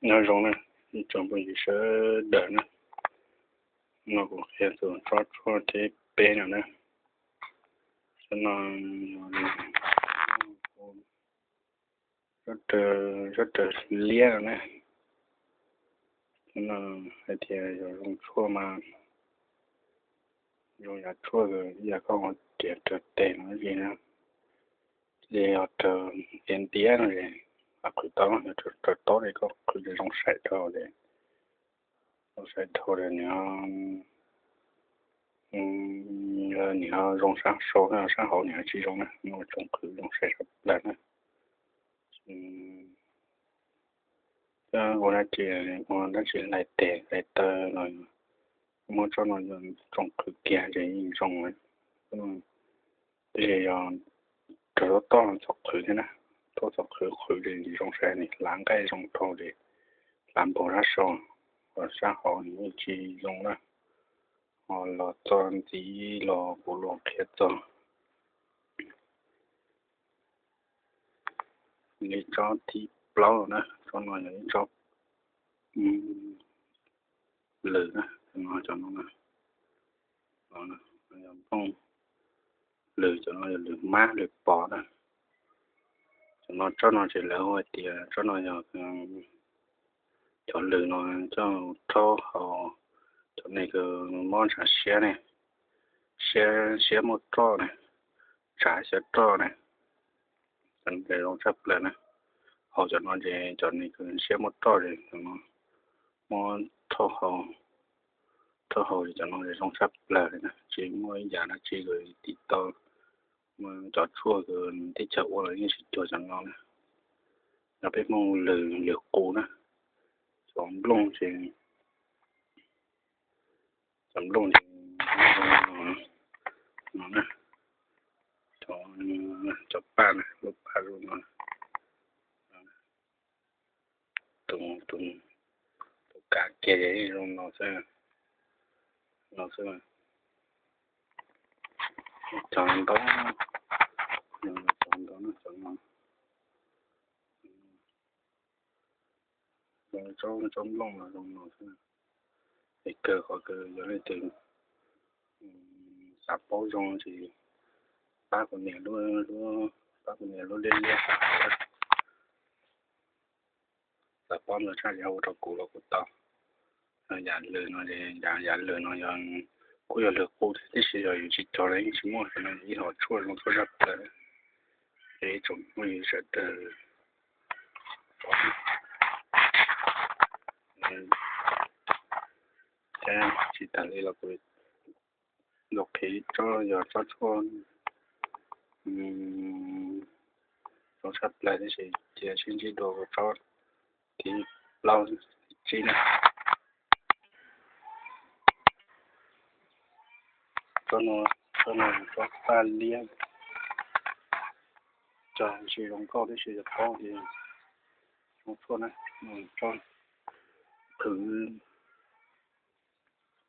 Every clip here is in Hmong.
Nyob zoo na, ib tsoom phooj ywg sawv daws na, no kuv qhia tus tsob tshuaj thib peb no na. Tsob no, tsob raws liab no na. Tsob no hais tias yog zoo tshuaj mas, zoo yav tshuaj ib yam koj ua riam raws tes no li na. Ces yog raws tiav ntiav no es qhwv tau, yog raws tob li koj qhwv ces zoo saib dhau li, zoo saib dhau li nws, nws zoo sab sau, sab hauv nws tsis zoo na, muaj tsoom qhwv zoo saib sab plaws na. Ua dab tsi, ua dab tsi hlais tes hlais taw los muab tsob no tsoom qhwv kiag ces yeej zoo. Tab sis yog raws toj txhob qhwv thiab na, toj txhob qhwv, qhwv ces zoo saib, nws hlav nqaij zoo dhau ces hlav npaum sab sau, sab hauv nws yeej tsis zoo na. Ho los txog ntxiv los kuv los qhia txog li tsob thib plaub na, tsob no yog ib tsob lwm na, cov no, cov no, yog nplooj lwm, cov no yog lwm mab lwm pos na. Cov no, tsob no ces lawv hu hais tias tsob no yog, cov lwm no coj rhaub haus cov neeg uas mob ntshav siab ne, siab, siab muaj roj ne, ntshav siab roj ne, cov no ces zoo tshaj plaws na. Haus cov no ces cov neeg uas siab muaj roj ces cov no muab rhaub haus, rhaub haus ces cov no ces zoo tshaj plaws li na. Tsis muaj ib yam dab tsi uas tiv tau cov tshuaj uas teb chaws ua los yeej tsis cuag cov no na. Yog peb Hmoob lwm, lwm qus na, cov nplooj ces, cov nplooj ces no na, cov, cov paj na, lub paj zoo no, tus, tus, tus kav kiag ces zoo no xwb, no xwb. Cov ntau, cov ntau no, cov no, tsob, tsob nplooj no zoo no xwb. Es kawg qhov kawg yog leej twg xav paub zoo ces pab kuv niam lub, pab kuv niam lub liab liab, xav paub ntau tshaj ces hu rau kuv los kuv tau. Yam lwm no, yam, yam lwm no yog kuj yog lwm qus thiab, tiam sis yog yus tsis cog los yeej tsis muaj, no ib hom tshuaj zoo tshuaj tshaj plaws. Es ib tsoom phooj ywg sawv daws thiab, tsis tas li los kuv los qhia tsob, yog tsob tshuaj zoo tshaj plaws, tiam sis cia sib ntsib dua tsob thib plaub, thib tsib na. Tsob no, tsob no tsob paj liab, tsis zoo nkauj tab sis yog paub tias zoo tshuaj na, tsob qhwv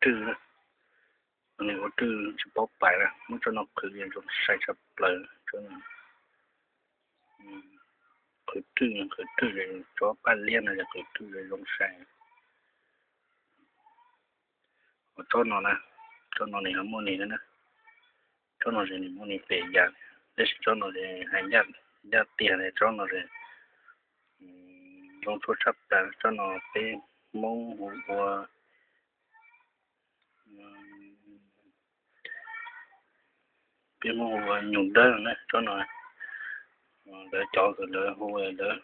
rwj na, nws ua rwj tsis paub pais na, muab tsob no qhwv zoo sai tshaj plaws. Qhwv rwj, qhwv rwj, tsob paj liab no yog qhwv rwj zoo sai. Ho tsob no na, tsob no nws ho muaj nws na, tsob no ces nws muaj nws pem yam, tab sis tsob no ces hais ncaj tiag li, tsob no ces zoo tshuaj tshaj plaws. Tsob no peb Hmoob hu ua, peb Hmoob hu ua nyuj dawb na, tsob no lawv cov, lawv hu, lawv,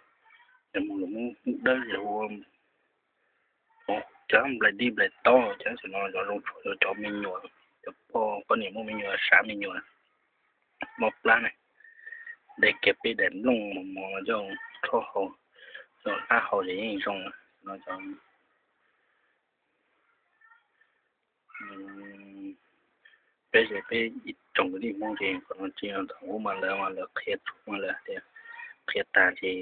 lawv mus lus Hmoob dawb ces hu ua, cov nplaim dib nplaim taub, cov xwm no cov zoo tshuaj, cov me nyuam, cov poj, poj niam muaj me nyuam, sav me nyuam mob plab ne, de kiag peb daim nplooj mos mos coj rhaub haus, coj hlab haus ces yeej zoo no. Peb ces peb ib tsoom kwv tij Hmoob ces qhov no tsis yog thaum ub mas lawv, mas lawv qhia tshuaj mas lawv tias qhia tag ces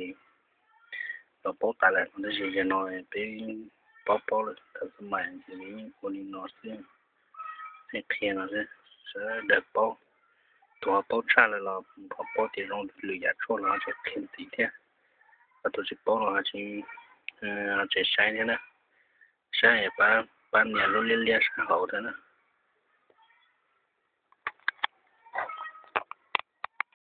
los paub tas lawm, tab sis yog no peb paub paub lawm, thaum xab mais ces yeej ua li no xwb. Yeej qhia no xwb, sawv daws paub, tus ho paub tshaj lawm los ho paub tias zoo lwm yam tshuaj los ho tseem qhia ntxiv thiab, ho tus tsis paub los ho tsis Tseem saib thiab na, saib pab nias lub liab liab sab hauv thiab na.